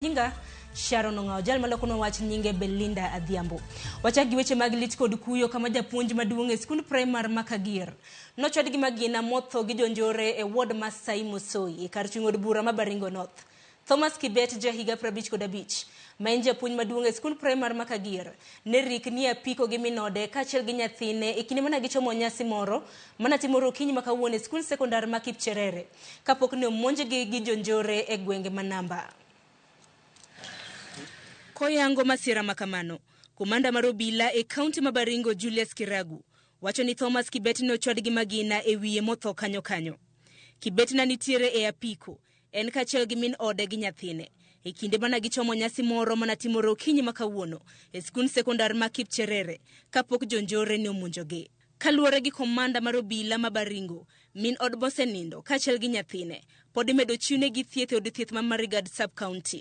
Nyinga Sharon Ong'awo, jal malokonwa wach nyinge Belinda Adhiambo. Wachak gi weche mag lit kod kuyo kama japuonj maduong' e skund primar ma Kagier nochwad gi magina motho gi jonjore e ward ma Saimo Soi e kar chung' od bura ma Baringo North. Thomas Kibet ja higa 55 ma en japuonj maduong' e skund primar ma Kagier ne rik nie apiko gi minode kaachiel gi nyathine e kinde mane gichomo nyasi moro mane timore okinyi ma kawuono e skund sekondar ma Kipcherere kapok ne omonjgi gi jonjore e gwenge ma Namba. Koyango masira ma kamano, komanda mar obila e kaunti ma Baringo Julius Kiragu wacho ni Thomas Kibet ne ochwad gi magina e wiye motho kanyo kanyo. Kibet na nitiere e apiko, en kaachiel gi min ode gi nyathine. E kinde mana gichomo nyasi moro mana timore okinyi ma kawuono e skund sekondar ma Kipcherere kapok jonjore ne omonjogi. Kaluwore gi komanda mar obila ma Baringo, min od mosenindo kaachiel gi nyathine pod imedo chiwnegi thieth e od thieth ma Marigat sub-county.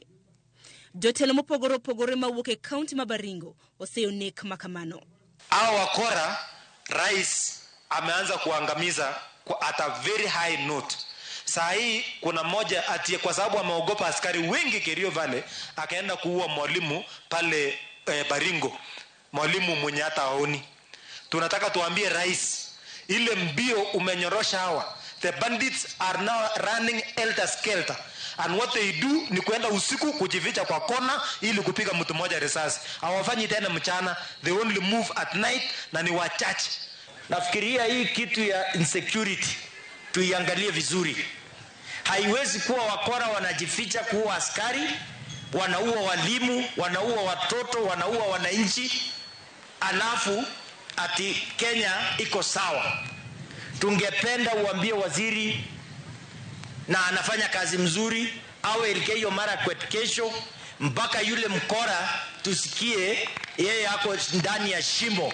Jotelo mopogore opogore mawuok e kaunti ma Baringo oseyo nek ma kamano. Hawa wakora rais ameanza kuangamiza kwa at a very high note. Saa hii kuna mmoja atie kwa sababu ameogopa askari wengi Kerio Valley, akaenda kuua mwalimu pale Baringo, mwalimu mwenye hata haoni. Tunataka tuambie rais, ile mbio umenyorosha hawa, the bandits are now running helter skelter, and what they do ni kuenda usiku kujificha kwa kona ili kupiga mtu mmoja risasi. Hawafanyi tena mchana, they only move at night na ni wachache. Nafikiria hii kitu ya insecurity tuiangalie vizuri. Haiwezi kuwa wakora wanajificha kuua askari, wanaua walimu, wanaua watoto, wanaua wananchi, alafu ati Kenya iko sawa. Tungependa uambie waziri, na anafanya kazi mzuri, awe Elgeyo Marakwet kesho, mpaka yule mkora tusikie yeye ako ndani ya shimo.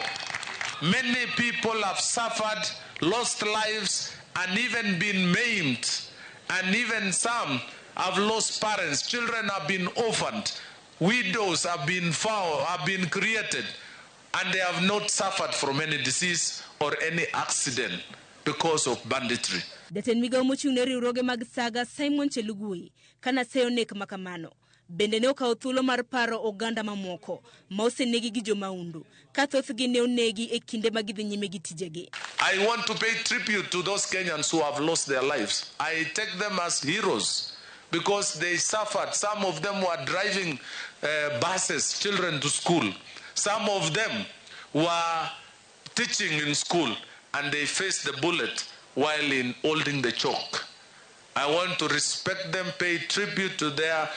Many people have suffered, lost lives, and even been maimed. And even some have lost parents. Children have been orphaned. Widows have been found, have been created. And they have not suffered from any disease or any accident because of banditry. Jatend migawo mochung' ne riwruoge mag saga Simon Chelugui kanaseyo nek ma kamano bende ne okawo thuolo mar paro oganda mamoko ma osenegi gi jomaundu ka thothgi ne onegi e kinde ma gidhi nyime gi tijegi. I want to pay tribute to those Kenyans who have lost their lives. I take them as heroes because they suffered. Some of them were driving buses, children to school. Some of them were teaching in school and they faced the bullet while in holding the chalk. I want to respect them, pay tribute to their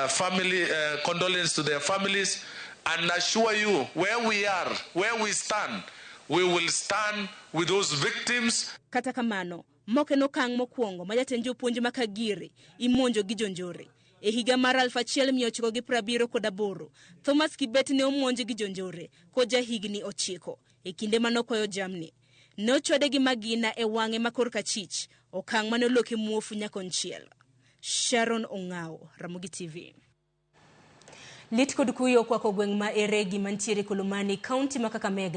family, condolence to their families, and assure you where we are, where we stand, we will stand with those victims. Kata kamano, mok en okang' mokwongo ma jatend jopuonj ma Kagere imonjo gi jonjore. E higa mar 1978, Thomas Kibet ne omonj gi jonjore kod jahigni 9 e kinde mane okwayo jamni. Ne ochwade gi magina e wang'e ma korka chich, okang' mane oloke muofu nyakonchiel. Sharon Ong'awo, Ramogi TV. Lit kod kuyo okwako gweng' ma Eregi mantiere Kolomani, kaunti ma Kakamega.